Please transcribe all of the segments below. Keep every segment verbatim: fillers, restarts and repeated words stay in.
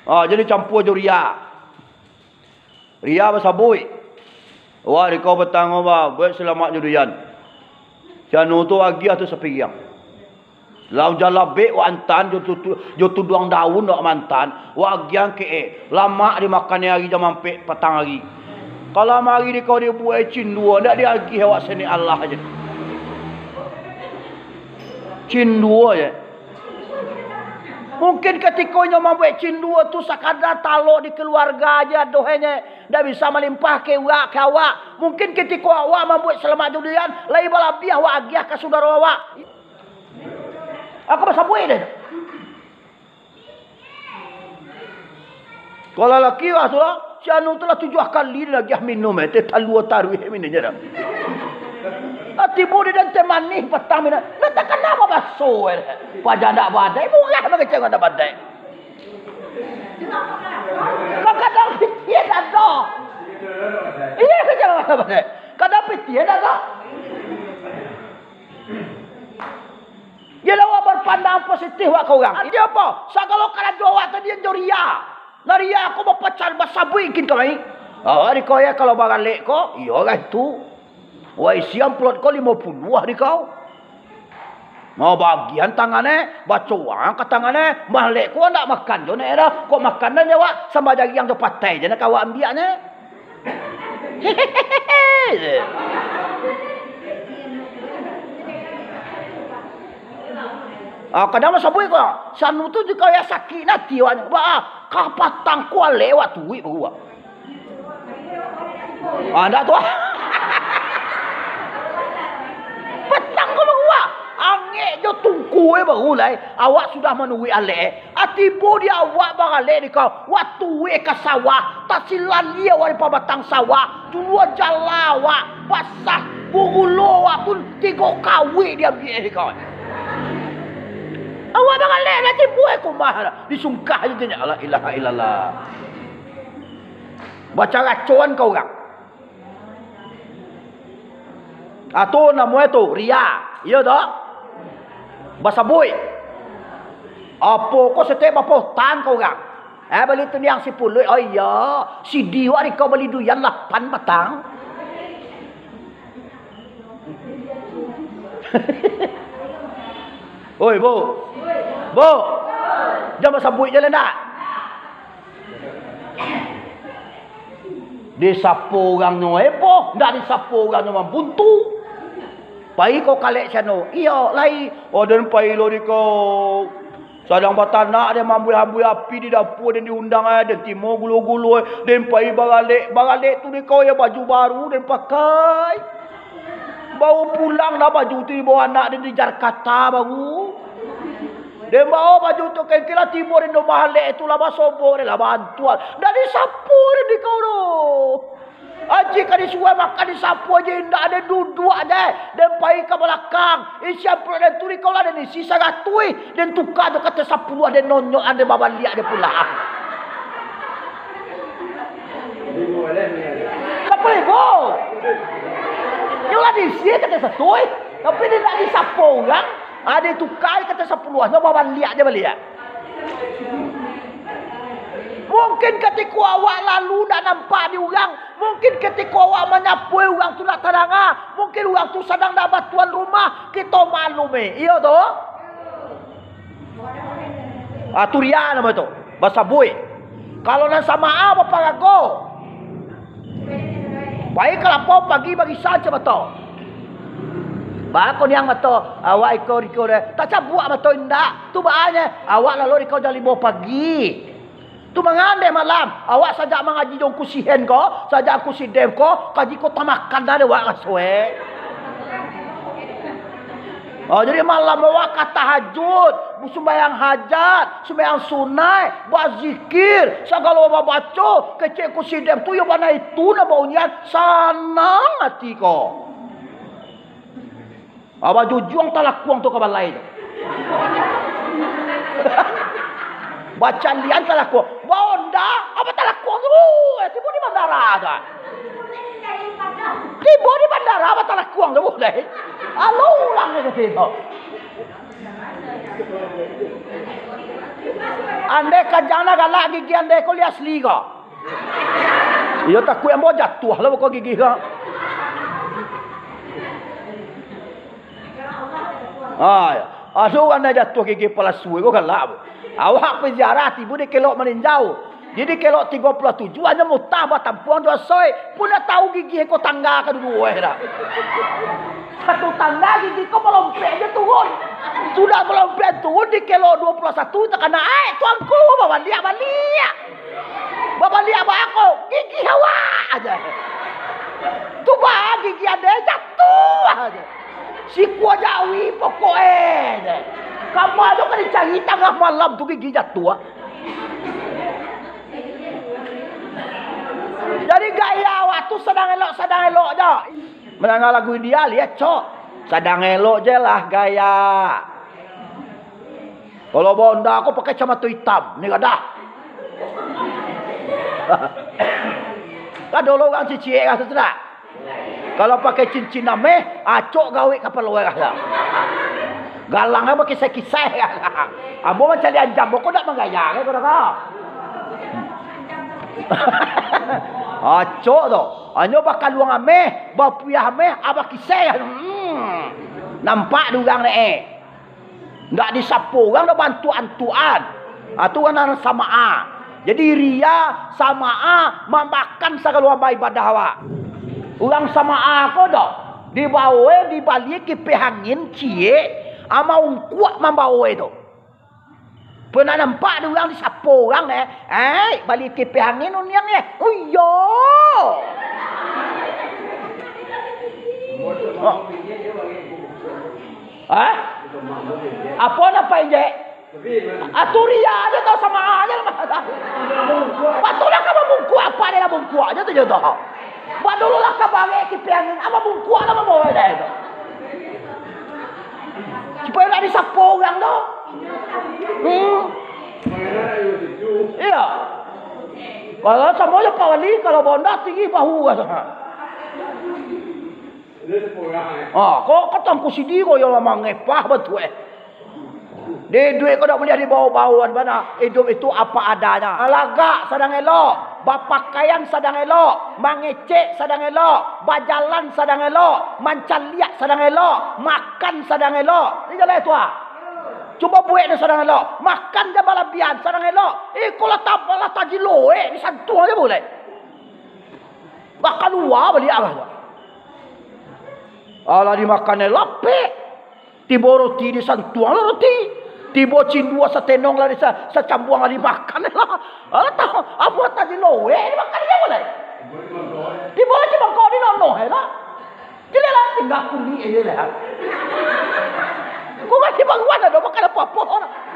Ha, jadi campua jo riya. Riya basabuik. Wak, dikau batango ba, buek salamak jo duyan. Si anu tu agiah tu sapiriang. Lah jalabek wak antan jo tu, tu, jo tuduang daun wak mantan. Wak agiah keek. Lamak dimakan ari jam ampek patang ari. Kalau mari dikau dibuek cindua, ndak diagiah wak senek alah je. Cindua je. Mungkin katiko inyo mambuek cindua tu sakadar talok di kaluarga aja doh enye, ndak bisa malimpah ka awak, ka awak. Mungkin katiko awak mambuek salamak jo duyan, lai balabiah awak agiah ka sudaro awak. Aku basabuik deh. Kalau laki lah tu lah, si anu tu lah tujuah kali diagiah minum, eh, teh talua taruih minumnyo dah. Ah, tibo di dan teh manih patang minum. Lah takana babaso, eh. Paja ndak badai, murah mangecek ndak badai. Kadang pitih ado. Iyo, kadang ndak badai. Kadang pitih ado. Iyolah, awak bapandang positif wak ka urang. Arti apo? Sagalo karajo awak tadi jo riya. Nah, riya ko bapacar, basabuik kin kamari. Oh, dikau yo kalau baralek ko, iyo lah itu. Wah, isi amplop ko limo puluah dikau. Mau bagian tangan eh, bacoang ka tangan eh, malek ko ndak makan jo nek dah. Kok makan dah awak, sambah jariang jo patai je nak awak ambiak ne. Ah, kadang basabuik ko, si anu tu jikau yo sakik ati awak, ba, ah, kapatang ko alek awak tuik baru awak. Ah, ndak tu. Patang ko baru awak. Angek jo tungku eh baru lai. Awak sudah manuik alek eh. Ah, tibo di awak baralek di kau, waktu weh ka sawah, tasilalia wari pabatang sawah, duluan jala awak, basah, gugulo awak pun tigo kawik diambiak di kau. Awak baralek lah tibo eh kumah lah, disungkah je tinyo, la ilaha illallah. Bacaracoan ka urang. Ah, tu namonyo tu riya. Iyo tu. Basabuik. Apo ko setiap bapotan ka urang. Eh, bali tuniang sipuluik. Oh iyo, sidi wak dikau bali duyan lapan batang. Oi, Bu. Bu. Jan basabuik je lah ndak. Disapo urangnyo heboh, ndak disapo urangnyo mambuntu. Pai ko kalek siano, iyo lai, oh, den pai lo di ko. Sadang batanak den mambuih-ambuih api di dapua, den diundang, eh, den timo gulo-gulo, eh, den pai baralek, baralek tu di ko, yo, baju baru den pakai. Baru pulang lah baju tu dibawa anak den di Jakarta baru. Den bawa baju tu kengki lah tibo den di rumah alek tu lah basobok den lah bantuan. Ndak disapo den di kau tu. Aji ka disuruah makan disapo aji indak, den duduak aja. Den pai ka balakang. Isi amplop den tu di kau lah den isi saratuih. Den tuka jo kato sapuluah den nonyokan den babaliak den pulang. Sapuluah ribu. Yo lah diisi kato satuih. Tapi den ndak disapo urang. Ah, den tuka kato sapuluahnyo babaliak den baliak. Mungkin katiko awak lalu ndak nampak di urang, mungkin katiko awak manyapo urang tu ndak tadanga, mungkin urang tu sadang ndak batuan rumah, kito maklumi, iyo tu? Ah, tu riya namo tu, basabuik. Kalau nan samaa baparago, pai ka lapau pagi barisan sabato. Baa ko niang mato, awak iko-iko deh. Tacabuak mato indak. Tu baanyo, awak lalu di kau jam limo pagi. Tu mangandeh malam. Awak sajak mangaji jo Ungku Sihen ko, sajak Ungku Sidem ko, kaji ko tamakan dah dek awak raso, eh. Oh, jadi malam awak ka tahajud, sumbayang hajat, sumbayang sunai, bazikir, sagalo babaco, kecek Ungku Sidem tu yo bana itu nan baunyian, sanang ati ko. Ah, bajujuang talakuang tu ka balai tu. Bacalian talakuang. Baonda, apa talakuang tu? Uh, tibo di bandara tu. Tibo di bandara, apa talakuang tu? Uh, deh. Alo ulang ni katibo. Andai kajang nan galak gigi andai ko, lai asli ko. Iyo, takuik ambo jatuah lah beko gigi ko. Ah, iyo. Ado urang nan jatuah gigi palasu ko galak. Awak pai ziarah tibo di Kelok Maninjau. Jadi Kelok tigo puluah tujuah hanyo mutah batampuang jo asoi. Pun dah tahu gigi ko tangga ka duduo eh dah. Satu tangga gigi ko malompek je turun. Sudah malompek turun di Kelok duo puluah satu takana, "Ai, tuanku, babaliak-baliak." Babaliak bako, gigi awak aja. Tu bah gigi ade jatuah aja. Sikua jawi pokok eh. Kama tu ka dicari tangah malam tu gigi jatuah. Jadi gaya awak tu sadang elok, sadang elok je. Mandanga lagu India, liek cok. Sadang elok je lah gaya. Kalau Honda ko pakai kacamato itam, ni gadah. Kan dulu urang ciciak kan tu dak? Kalau pakai cincin ameh, acok gawik kapalo urang lah. Galang kan bakisai-kisai kan. Ambo mancaliak anjam, ko dak manggaya kan, ko dak? Acok tu. Hanyo bakaluang ameh, bapuiah ameh, abah kisai. Hmm. Nampak di urang ni, eh. Ndak disapo urang doh, bantuak-antuakan. Ah, tu nan samaah. Jadi, riya, samaah, mambakan sagalo amal ibadah awak. Urang samaah ko doh, dibao, dibali kipeh angin ciek, ama ungkuak mambao tu. Pernah nampak di urang disapo urang, eh? "Ai, bali kipeh angin uniang, eh?" "Oh, iyo." Oh. Hah? Apo nan painjek? Aturia aja tau, sama aja lah. Patulah ka mamungkuak, apa dia lah mungkuak aja tu je tu. Badulu lah ka barek kipeh angin, ama mungkuak lah mambawa dia tu. Supaya nak disapo urang tu. Hmm. Iya. Kalau samo je Pak Wali, kalau bonda tinggi bahu rasanya. Ah, kok katangku sidi kok yo lah mangepah batua eh. Di duit ko dak buliah dibao-bao bana. Iduik itu apa adanya. Lagak sadang elok, bapakaian sadang elok, mangecek sadang elok, bajalan sadang elok, mancaliak sadang elok, makan sadang elok. Ni jaleh tu ah. Cubo buek ni sadang elok. Makan jan balabiahan sadang elok. Iko lah tabal lah tajilo eh, disantuang aja boleh. Lah kalua baliak lah. Alah dimakan lapek. Tibo roti disantuang lah roti. Tibo cindua satenong lah disa-, sacambuang lah dimakan lah. Alah tahu, abuah tadi lowek dimakan dia boleh. Tibo lah cibangkok di nono eh lah. Jadi lah tinggal kulik aja lah. Kau kan di baruan ada makan apa-apa.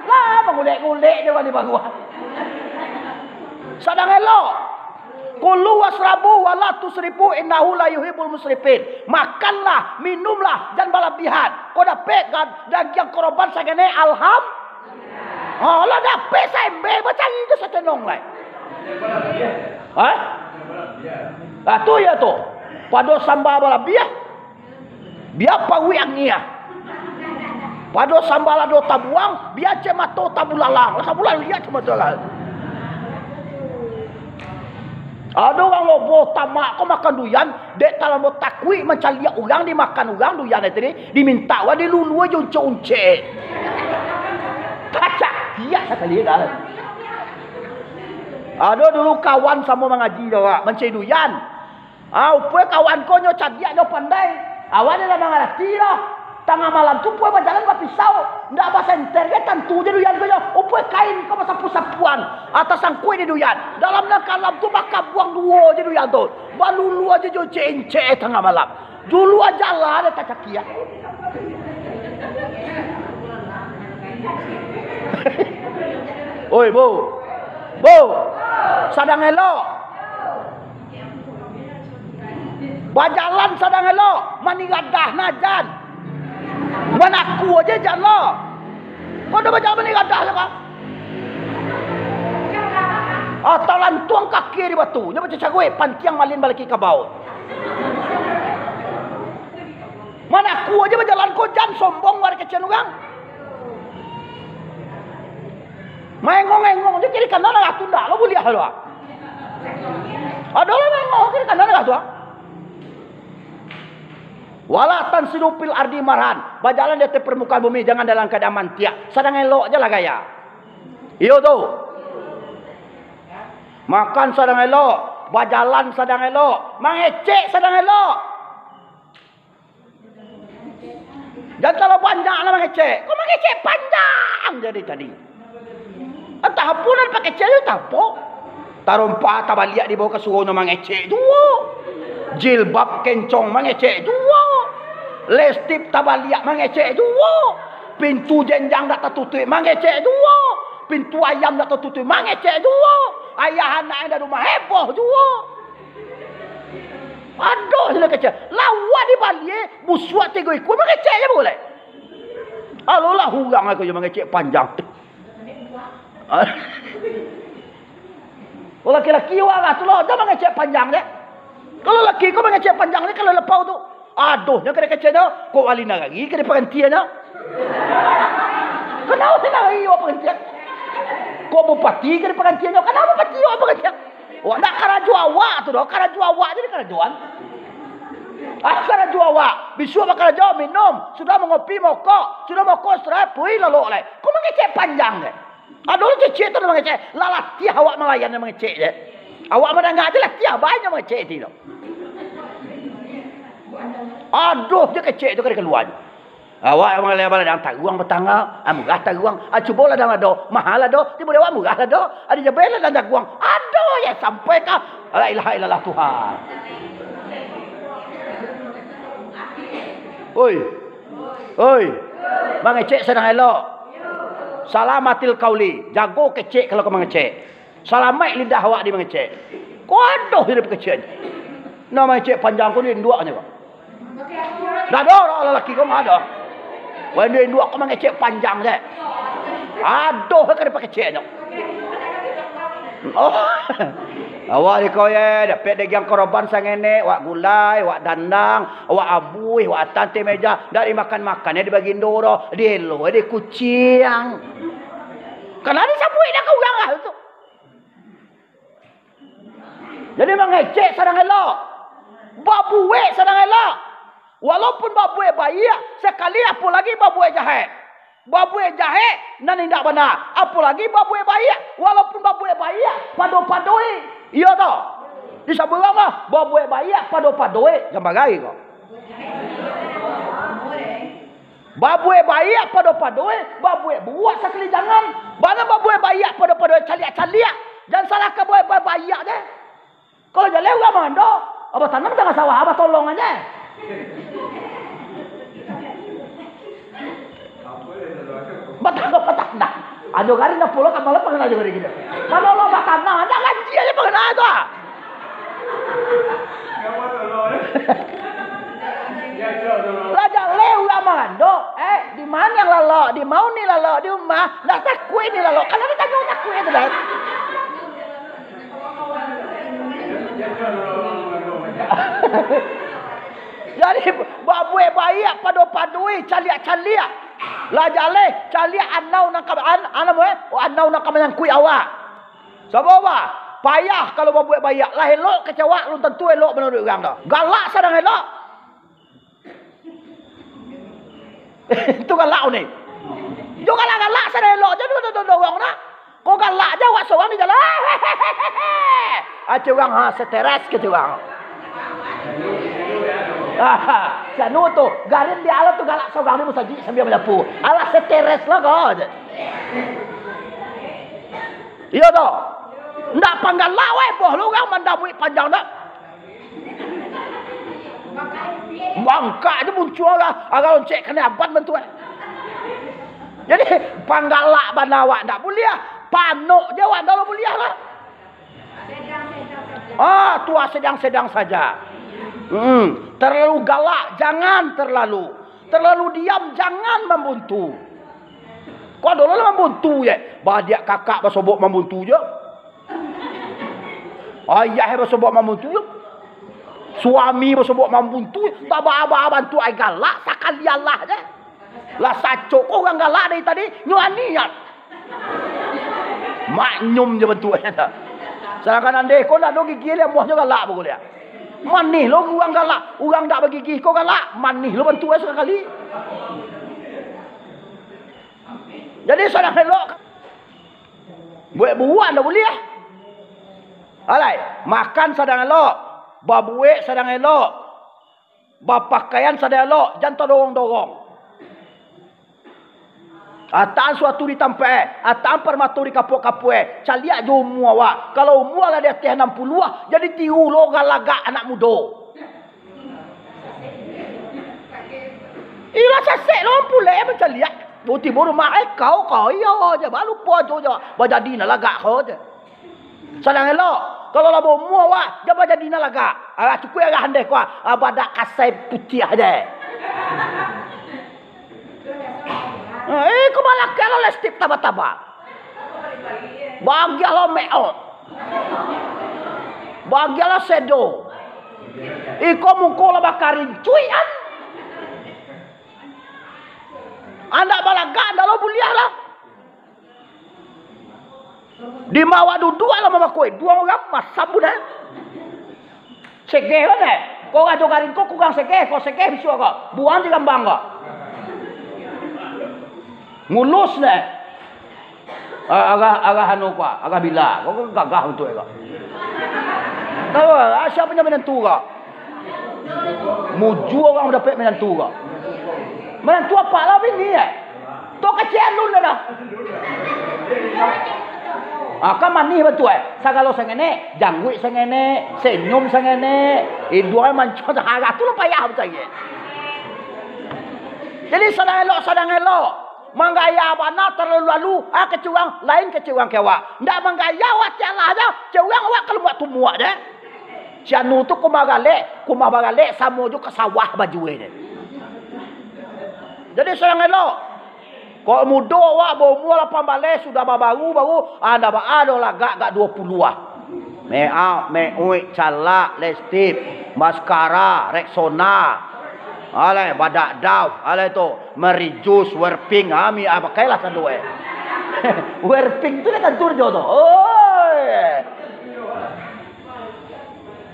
Lah mangulek-ngulek dia kan di baruan. Sadang elok. Kulu wasrabu wala tusrifu innahu la yuhibbul musrifin. Makanlah, minumlah, jan balabihan. Kok dapek ga-, dagiang koroban saganai, alham-, ha, lah dapek saembeh, bacari jo satenong lai. Ha? Ah, tu ya tu. Pado samba balabiah, bia paruik angiah. Pado samba lado tabuang, bia cek mato tabulalang. Lah tabulalang liak cek mato lah. Ado urang lobo tamak ko makan duyan, dek talambo takuik mancaliak urang dimakan urang duyan tadi, dimintak wak dilulua jo uncek-uncek. Pacak, liak sakali dah. Ado dulu kawan samo mangaji jo awak, mancari duyan. Ah, upoi kawan ko nyo cadiak nyo pandai. Awak ni lah mangarati lah. Tangah malam tu upoi bajalan bapisau. Ndak basenter ge tantu je duyan ko nyo. Upoi kain ko basapu-sapuan. Ateh sangkuik di duyan. Dalam nan kalam tu bakabuang duo je duyan tu. Balulu aja jo cek-cek tangah malam. Dulu aja lah ada tacakiak. Oi, Bu. Bu. Sadang elok. Bajalan sadang elok, manigadah najan. Manaku aja jan lo. Kau dah bajalan manigadah lah, Kak. Ah, talantuang kaki di batu. Nya macam caguik, pantiang malin balaki kabau. Manaku aja bajalan kau jan sombong wari kecil urang. Maengong-engong jo kiri kanan lah tu, ndak lo buliah lo. Ado lah maengong kiri kanan lah tu. Wala tansidu fil ardi marhan, bajalan di ateh permukaan bumi, jangan dalam keadaan mantiak. Sadang elok je lah gaya. Iyo tu. Makan sadang elok, bajalan sadang elok, mangecek sadang elok. Jan talalu banyak lah mangecek. Kok mangecek panjang jadi tadi? Antah apo nan dipakecek tu, antah apo. Tarompa tabaliak dibawa ka surau nyo mangecek juo. Jilbab kencong mangecek juo. Lestip tabaliak mangecek juo. Pintu jenjang dak tatutuik mangecek juo. Pintu ayam dak tatutuik mangecek juo. Ayah anak nan di rumah heboh juo. Aduh, sudah kecek. Lawa di baliak, busuak tigo ikua, mangecek je bagulai. Alolah urang ko jo mangecek panjang. Oh, laki-laki urang tu lo, jan mangecek panjang je. Kalau laki ko mangecek panjang je, kalau lapau tu, aduh, nyo kena kecek nyo, kok wali nagari ka di parantian nyo. Kenapa wali nagari awak parantian? Kok bupati ka di parantian nyo? Kenapa bupati awak parantian? Wak, ndak karajo awak tu doh, karajo awak jadi karajoan. Ah, karajo awak, bisuak bakarajo, minum, sudah mangopi, mokok, sudah mokok, istirahat, pui lalok lai. Kok mangecek panjang deh? Aduh, cecek tu mangecek, lah latiah awak malayan mangecek je. Awak mandanga je latiah, banyak mangecek ti tu. Aduh, je kecek tu kada kaluar. Awak mangaleh baladang taruang batangga, ah, murah taruang, ah, cubo ladang lado, mahal lado, tibo di awak murah lado, ah, di jabai ladang jaguang, aduh, ya sampai ka, la ilaha illallah Tuhan. Oi, oi, mangecek sadang elok, salamatil kauli, jago kecek kalau ka mangecek. Salamaik lidah awak di mangecek. Ko adoh jadi pakecek. Nah, mangecek panjang ko di induaknyo ko. Dah ado, dah lalaki ko mah ado. Wah, di induak ko mangecek panjang je. Adoh ka dipakeceknyo. Oh. Awak di ko ye, dapek dagiang koroban sangenek, wak gulai, wak dandang, wak abuih, wak atanteh meja, dak dimakan-makan ye di bagindo doh, dielo di kuciang. Kana disabuik dah ka urang lah tu. Jadi mangecek sadang elok, babuek sadang elok. Walaupun babuek baiak sakali, apo lagi babuek jahek. Babuek jahek nan indak bana, apo lagi babuek baiak. Walaupun babuek baiak, pado-padoi. Iyo toh? Disabuik urang mah, babuek baiak pado-padoi. Jan bagai ko. Babuek baiak pado-padoi, babuek buruak sakali jangan. Bana babuek baiak pado-padoi, caliak-caliak. Jan salahkan babuek baiak je. Kalau jaleh urang mando, abah tanam tangah sawah, abah tolong aja. Batangah, batangah. Ajo garin dah pulo ka malam pangana ajo garin gitu. Kalau lo batangah, dah gaji aja pangana tu ah. Lah jaleh urang mando, eh, di mana yang lalok, di mau ni lalok, di rumah, dah takuik ni lalok. Kalau dah takuik, takuik tu dah. Jadi, babuek baiak pado-padoi, caliak-caliak. Lah jaleh, caliak anau nan ka, an-, anau, eh, anau nan ka manyangkuik awak. Sabab payah kalau babuek baiak, lah elok kecek awak, alun tantu elok manuruik urang doh. Galak sadang elok. Itu galak ni. Jo galak-galak sadang elok, jan didorong nah. Kok galak je awak sorang di jalan. Kecek urang, ha, stres kecek urang. Ah, sanu tu, garin di alah tu galak sorang di musajik sambia manyapu. Alah stres lah kau je. Iyo toh? Ndak panggalak weh, boh lo urang mandabuik panjang dak? Bangkak je muncuang lah, agak loncek kanai aban bantuak. Jadi, panggalak bana awak ndak buliah, panok je awak ndak lo buliah lah. Ah, tu ah sedang-sedang saja. Hmm, terlalu galak, jangan terlalu. Terlalu diam, jangan mambuntu. Kok ado lah mambuntu je. Badiak kakak basobok mambuntu je. Ayah basobok mambuntu je. Suami basobok mambuntu je. Baba-aba bantu ai galak sakali alah je. Lah sacok ko urang galak dari tadi, nyo aniat. Manyum je bantuaknyo tu. Sadangkan andeh ko ndak ado gigi, liak muahnyo galak baguliak. Manih lo urang galak, urang dak bagigi ko galak, manih lo bantuaknyo sakali. Jadi sadang elok, buek buruak ndak buliah. Alai, makan sadang elok, babuek sadang elok, bapakaian sadang elok, jan tadorong-dorong. Ataan suatu di tampaik, ataan parmato di kapuak-kapuak, caliak jo umua awak. Kalau umua lah di ateh anam puluah, jadi tiru lo galagak anak mudo. Ilah sasek lo ampulek mancaliak. Tibo rumah, eh, kau, kau, iyo je, balupo jo, jo, bajadi nan lagak ko je. Sadang elok, kalau lah baumua awak, jan bajadi nan lagak. Ah, cukuik arah andeh ko, ah, badak kasai putiah je. Ah, eh, ko balakang lo lestip taba-taba. Bagian lo make up. Bagian lo shadow. Iko muko lo bakarincuik an. Andak balagak, andak lo buliah lah. Di bawah duduak lah mamakai. Duo urang masam budak. Segeh lah deh. Kau rajo garing kau kurang segeh, kau segeh bisuak kau. Buang di gambang kau. Mulus deh. Ah, arah, arah anu kau, arah bila. Kau kan gagah bantuak kau. Tahu, ah, siapa nyo minantu kau? Mujua urang dapek minantu kau. Minantu apak lah bini, eh? Tu kecek alun dah. Ah, kan manih batua, eh. Sagalo sangenek, jangguik sangenek, senyum sangenek, iduang mancua sahara tu lah payah batua, eh. Jadi sadang elok, sadang elok. Manggaya bana talalu-lalu, ah, kecek urang, lain kecek urang ka awak. Ndak manggaya awak tialah aja, kecek urang awak ka lumbuak tumuak je. Si anu tu kumah galek, kumah bagalek samo jo ka sawah bajue je. Jadi sadang elok. Kok mudo awak baumua lapan baleh sudah babaru-baru, ah, ndak baa doh lagak gak duo puluah. Make up, make uik, calak, lestip, maskara, Rexona. Alai, badak Dove, alai tu, Merijus, Werping, ah, mi, ah, pakailah sando, eh. Werping tu dah tantu jo tu. Oi.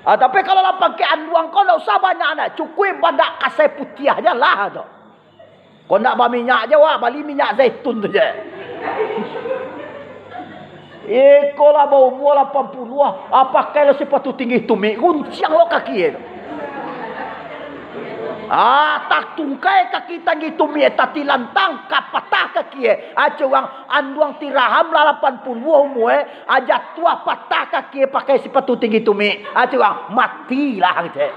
Ah, tapi kalau lah pakai anduang ko, ndak usah banyak, nah. Cukuik badak kasai putiah je lah tu. Kok ndak baminyak je, wak, bali minyak zaitun tu je. Iko lah baumua lapan puluah, ah, pakai lo sipatu tinggi tumik, gunciang lo kaki e tu. Ah, tatungkai kaki tinggi tumik, tatilantang, ka patah kaki e. Ah, kecek urang, anduang Tiraham lah lapan puluah umua e, ah, jatuah patah kaki e pakai sipatu tinggi tumik. Ah, kecek urang, matilah, kecek.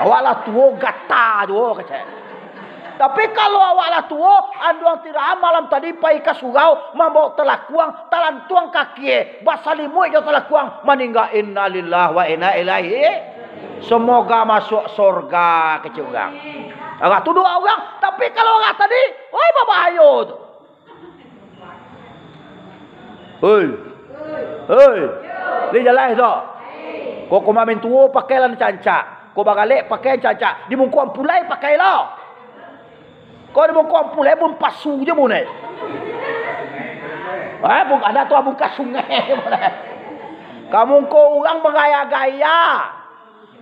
Awak lah tuo, gata juo, kecek. Tapi kalau awak lah tuo, anduang Tiraham malam tadi pai ka surau, mambaok talakuang, talantuang kaki e, basalimuik jo talakuang, maningga, innalillahi wa inna ilaihi. Semoga masuk sorga, kecek urang. Arah tu doa urang, tapi kalau arah tadi, oi, babahayo tu. Hoi. Hoi. Lai jaleh tu. Kok kumamin tuo pakai lah nan rancak. Kok bagalek pakai nan rancak. Di mungko ampulai pakai lah. Kok di mungko ampulai bun pasu je bun e. Eh, bun, ado tu bun ka sungai bun e. Ka mungko urang bagaya-gaya.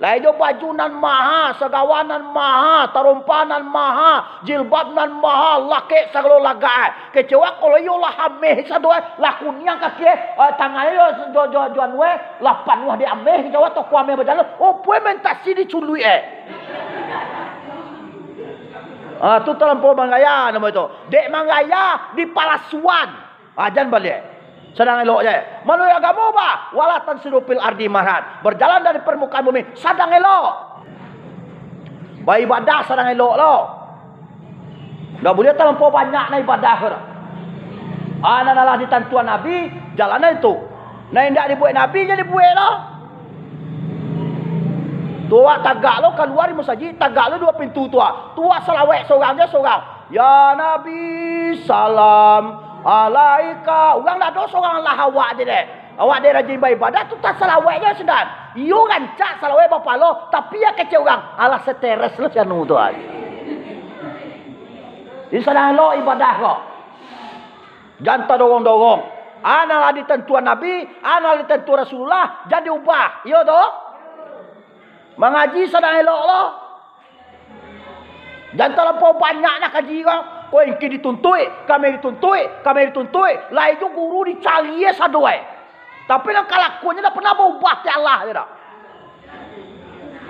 Lai jo baju nan maha, sagawa nan maha, tarompa nan maha, jilbab nan maha, lakek sagalo lagak e. Kecek urang kalau iyo lah ameh sado e, lah kuniang kaki e, eh, tangan e jo, jo, jo, jo anu e, lah panuah dek ameh, kecek urang toko ameh bajalan, opo e mentasi diculuik e. Ah, tu talampau manggaya namo itu. Dek manggaya dipalasuan. Ah, jan baliak. Sadang elok je. Manuruik agamo, bah, wala tafsidu fil ardi marahan. Berjalan dari permukaan bumi, sadang elok. Baibadah sadang elok lo. Ndak buliah talampau banyak nak ibadah ko. Ah, nan alah ditantuan Nabi, jalan itu. Nan indak dibuek Nabi, jan dibuek lo. Tu awak tagak lo kalua di musajik, tagak lo duo pintu tu, ah. Tu awak salawek sorang je sorang. Ya Nabi, salam alaika. Urang ndak ado sorang lah awak je deh. Awak deh rajin baibadah tu tasalawek je sudah. Iyo rancak salawek bapalo, tapi ya kecek urang, alah stres lo si anu tu ai. Jadi sadang elok ibadah ko. Jan tadorong-dorong. A nan lah ditentuan Nabi, a nan lah ditentuan Rasulullah, jan diubah. Iyo tu? Mangaji sadang elok lo. Jan talampau banyak nak kaji ko. Ko engki dituntuik, kami dituntuik, kami dituntuik. Lai jo guru dicari e sado e. Tapi nan kalakuannyo ndak pernah baubah ti alah je dak.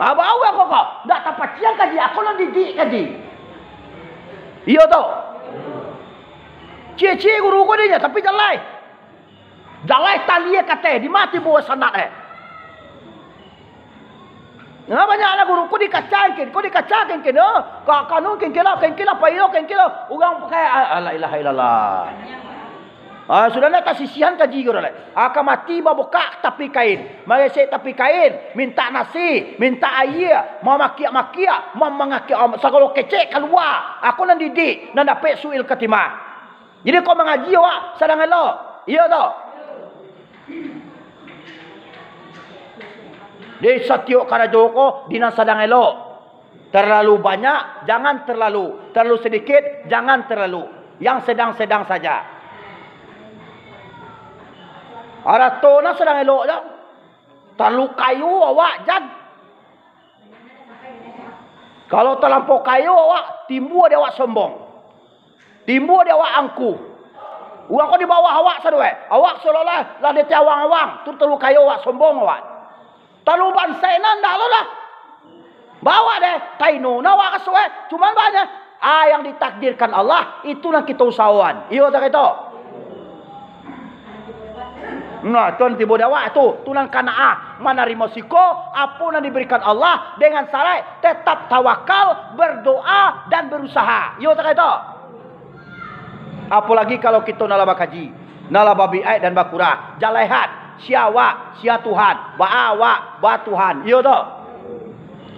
Ah, bau ako ko. Ndak tapaciang kaji, ako nan didik kaji. Iyo tu. Cie-cie guru ko dinyo, tapi jalai. Jalai tali e kateh, di ma tibo sanad e. Nah, banyak lah guru, ko dikaca engkin, ko dikaca engkin, yo. Ka, kanu engkin kilo, engkin kilo, apa iyo engkin kilo. Urang pakai, ah, ah, la ilaha illallah. Ah, sudah ndak tasisihan kaji ko dah lai. Ah, ka mati babukak tapi kain, maresek tapi kain, mintak nasi, mintak aia, mamakiak-makiak, mam-, mangakiak, sagalo kecek kalua. Ako nan didik, nan dapek su'il khatimah. Jadi ko mangaji awak sadang elok. Iyo tu? Di satiok karajo ko di nan sadang elok. Terlalu banyak, jangan terlalu. Terlalu sedikit, jangan terlalu. Yang sedang-sedang saja. Arato nan sadang elok je. Terlalu kayo awak, jan. Kalau talampau kayo awak, timbua di awak sombong. Timbua di awak angku. Urang ko di bawah awak sado e. Awak seolah-olah lah di ateh awang-awang. Tu talalu kayo awak, sombong awak. Talalu bansaik nan ndak lo lah. Bawak deh, kaino nan awak kasuik e. Cuman banyak. Ah, yang ditakdirkan Allah, itu nan kito usahoan. Iyo tak itu? Nah, tu nan tibo di awak tu. Tu nan kana'ah. Manarimo siko, apo nan diberikan Allah, dengan syarat tetap tawakal, berdoa, dan berusaha. Iyo tak itu? Apolagi kalau kito nan lah bakaji, nan lah babiaik dan bakurah, jalaihan, sia awak, sia Tuhan, baa awak, baa Tuhan, iyo tu?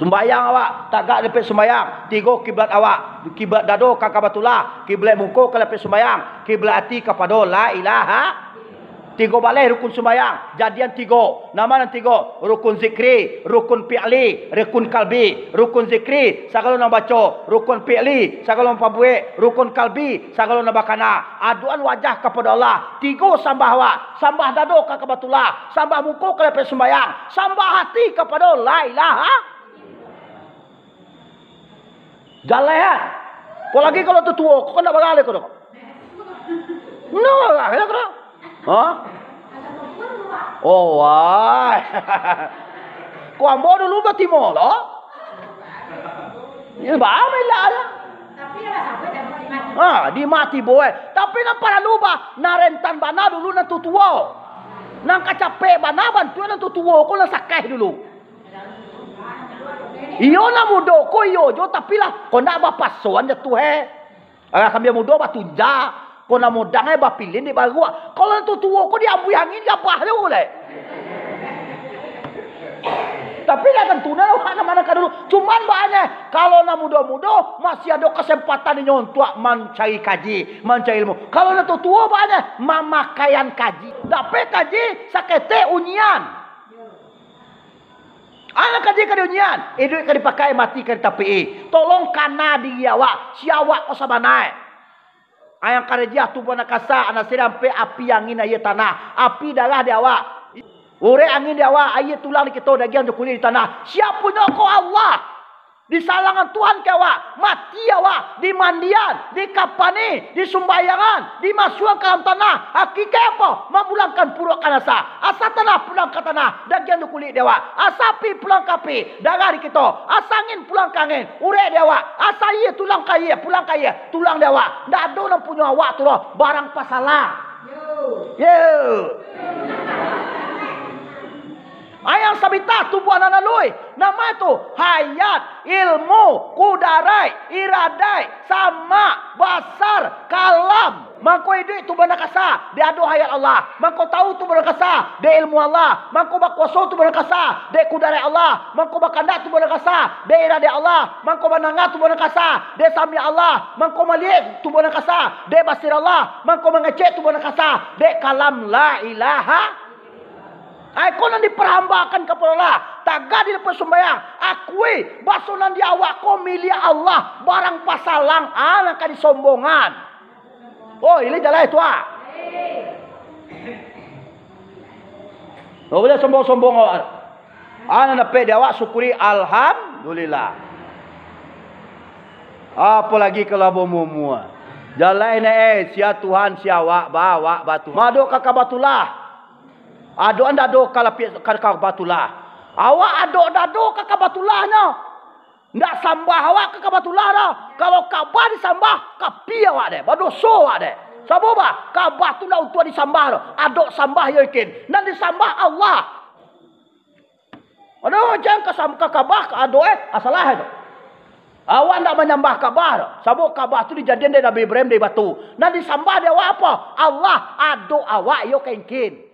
Sumbayang awak, tagak dapek sumbayang, tigo kiblat awak, kiblat dado ka Kabatullah, kiblat muko ka lapeh sumbayang, kiblat ati kapado la ilaha. Tigo baleh rukun sumbayang, jadian tigo. Nama nan tigo? Rukun zikri, rukun fi'li, rukun kalbi. Rukun zikri, sagalo nan baco, rukun fi'li, sagalo nan pabuek, rukun kalbi, sagalo nan bakana. Adoan wajah kapado Allah, tigo sambah awak, sambah dado ka Kabatullah, sambah muko ka lapeh sumbayang, sambah ati kapado la ilaha. Jaleh ah. Ko lagi kalau tutuo, ko ndak bagaleh ko doh. Ndak bagaleh ko doh. Ha? Oh, wai. Ko ambo dulu batimo lo. Iyo, baa mailak aja. Ha, di mati boy. Tapi nan paralu ba, nan rentan bana dulu nan tutuo. Nan kacapek bana bantuak nan tutuo, ko nan sakeh dulu. Iyo, nan mudo ko iyo jo, tapi lah, ko ndak bapasoan jo tu, he. Alah, kambia mudo batunja, ko nan modang, he, bapilin di baruak. Kalau nan tutuo ko diambuih angin, gabah jo, leh. Tapi lah tantu, nah, awak nan mana ka dulu. Cuman, baa nyo, kalau nan mudo-mudo, masih ado kasempatan inyo untuak mancari kaji, mancari ilmu. Kalau nan tutuo, baa nyo, mamakaian kaji. Dapek kaji, saketek unyian. Anak kaji ka diunyian, iduik ka dipakai, mati ka ditapik-i. Tolong kana diri awak, sia awak ko sabana e. Ayang karajiah tubuah nan kasa, anak siriampek api angin aia tanah, api darah di awak, urek angin di awak, aia tulang di kito, dagiang jo kulik di tanah. Sia punyo ko? Allah. Disalangan Tuhan ka awak, mati awak, dimandian, dikapani, disumbayangan, dimasuakan ka dalam tanah. Hakikaik apo? Mamulangkan puruak ka nan asa. Asa tanah pulang ka tanah, dagiang jo kulik di awak. Asa api pulang ka api, darah di kito. Asa angin pulang ka angin, urek di awak. Asa aia tulang ka aia, pulang ka aia, tulang di awak. Ndak ado nan punyo awak tu doh, barang pasalang. Yo. Ayang sabita tubuah nan laluih, nama tu? Hayat, ilmu, kudaraik, iradaik, samak, basar, kalam. Mangko iduik tubuah nan kasa, di ado hayat Allah. Mangko tahu tubuah nan kasa, dek ilmu Allah. Mangko bakuaso tubuah nan kasa, dek kudaraik Allah. Mangko bakandak tubuah nan kasa, dek iradaik Allah. Mangko mandanga tubuah nan kasa, dek sami Allah. Mangko maliek tubuah nan kasa, dek basir Allah. Mangko mangecek tubuah nan kasa, dek kalam la ilaha. Ai, ko nan diperhambakan kapado Allah, tagak di lapeh sumbayang, akui, baso nan di awak ko miliak Allah, barang pasalang, ah, nan ka disombongan. Oh, ini jaleh tu, ah. Ndak buliah sombong-sombong awak. Anak dapek di awak, syukuri, alhamdulillah. Apolai kalau baumua-umua. Jalai ne, eh, sia Tuhan, sia awak, ba awak batu. Madok ka Kabatullah. Adok an dado ka lapik ka Kabatullah. Awak adok dado ka Kabatullah nyo. Ndak sambah awak ka Kabatullah doh. Kalau Kabah disambah, kapia awak deh, badoso awak deh. Sabab bah, Kabah tu ndak untuak disambah doh. Adok sambah yo kin. Nan disambah Allah. Aduh, jan ka sam-, ka Kabah, ka adok, eh, asalah itu. Awak ndak manyambah Kabah doh. Sabab Kabah tu dijadian dek Nabi Ibrahim dari batu. Nan disambah dek awak apo? Allah, adok awak yo ka kin.